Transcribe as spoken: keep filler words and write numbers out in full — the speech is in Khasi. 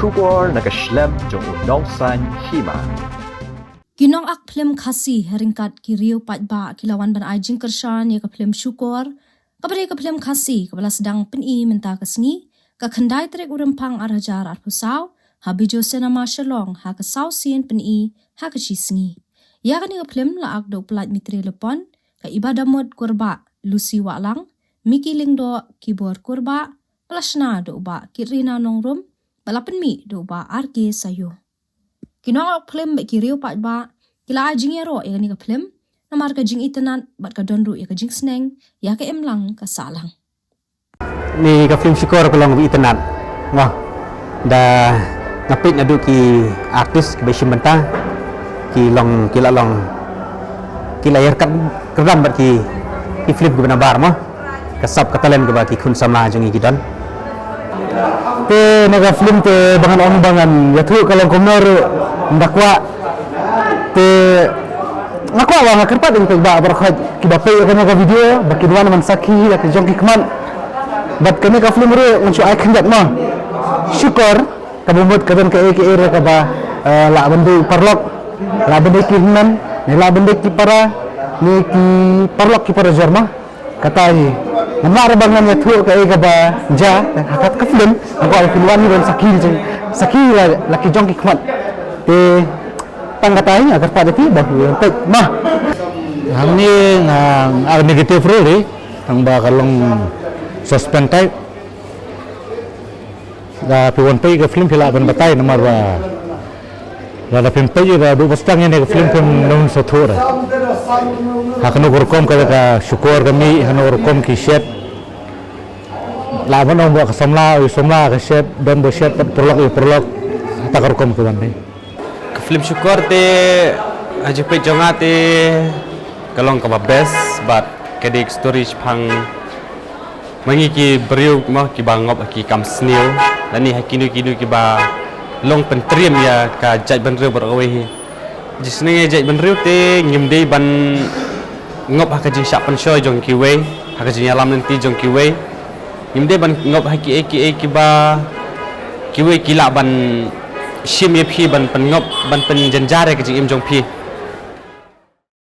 Shukor na ka shlem jong u nongsaiñ hima. Ki nongak phlim Khasi ha ryngkat ki riew paidbah ki la wan ban ai jingkyrshan ïa ka phlim Shukor, kaba dei ka phlim Khasi kaba la sdang pyni mynta ka sngi, ka khyndai tarik u Rymphang ar hajar arphew saw, ha Bijou Cinema Shillong, ha ka saw sien pyni ha ka shi sngi. Ïa kane ka phlim la ak da u Pyllait Mitre Lepon, ka Iba Damut Kurbah, Lucy Wahlang, Mickey Lyngdoh, Kibor Kurbah, ba la shna da u Bah Kitrina Nongrum, ba la pynmih da u Bah R K Sayo. Ki nongak phlim bad ki riew paidbah ki la ai jingïaroh ïa kane ka phlim namar ka jingitynnad bad ka don ruh ïa ka jingsneng ïa ka imlang ka sahlang. Ni ka phlim Shukor ka long ba itynnad. Wah. Da nga peit naduh ki artist kiba shim bynta ki long, ki la long, ki la ïarap kyrdan bad ki, ki phlim kiba nabar mo. Ka sap ka talent kaba ki khun samla jong ngi ki don. Te na ka phlim te ba ngan ong ba ngan ïathuh ka long kumno ruh, ynda kwah. Te nga kwah ba nga kyrpad ïa ki paidbah baroh kiba peit ïa kane ka video ba kin wan ban sakhi ïa ki jong ki khmat. Bad kane ka phlim ruh ngan shu ai khyndiat mo. Shukor kaba mut ka don kaei kaei ruh kaba, eh, lah ban dei paralok, lah ban dei ki hynmen, ne lah ban dei ki para, ne ki paralok ki para jor mo. Kata hi. Namar ba ngan ïathuh kaei kaba jia ha ka phlim, nga kwah ba phin wan hi ban sakhi jong, sakhi la, la ki jong ki khmat. Te tang kata hi nga kyrpad ïa phi ba phin peit mo. Hangne nga, nga negative ruh hi, tang ba ka long suspense type. Da phi wan peit ka phlim phi lah ban batai namar ba lada phim peit ïa da duh ba sdang ïa ne ka phlim phim nang sngewthuh da. Ha kano ka rukom ka, ka Shukor ka mih, ha kano ka rukom ki shet. Lah ban ong ba ka samla ïa samla ka shet, don ba shet pat paralok ïa paralok. Hata ka rukom ka wan dei. Ka phlim Shukor te ha jingpeit jong nga te ka long kaba best bad ka dei ka story shaphang ma ngi ki briew mo kiba ngop ha ki kam sniew lane ha kino kino kiba long pyntriem ïa ka jaitbynriew baroh kawei hi. Jingsneng ïa jaitbynriew te ngim dei ban ngop ha ka jingshah pynshoi jong kiwei, ha ka jingïalam lynti jong kiwei. Ngim dei ban ngop ha kiei kiei kiba kiwei ki lah ban shim ïa phi ban pynngop, ban pynjynjar ïa ka jingim jong phi.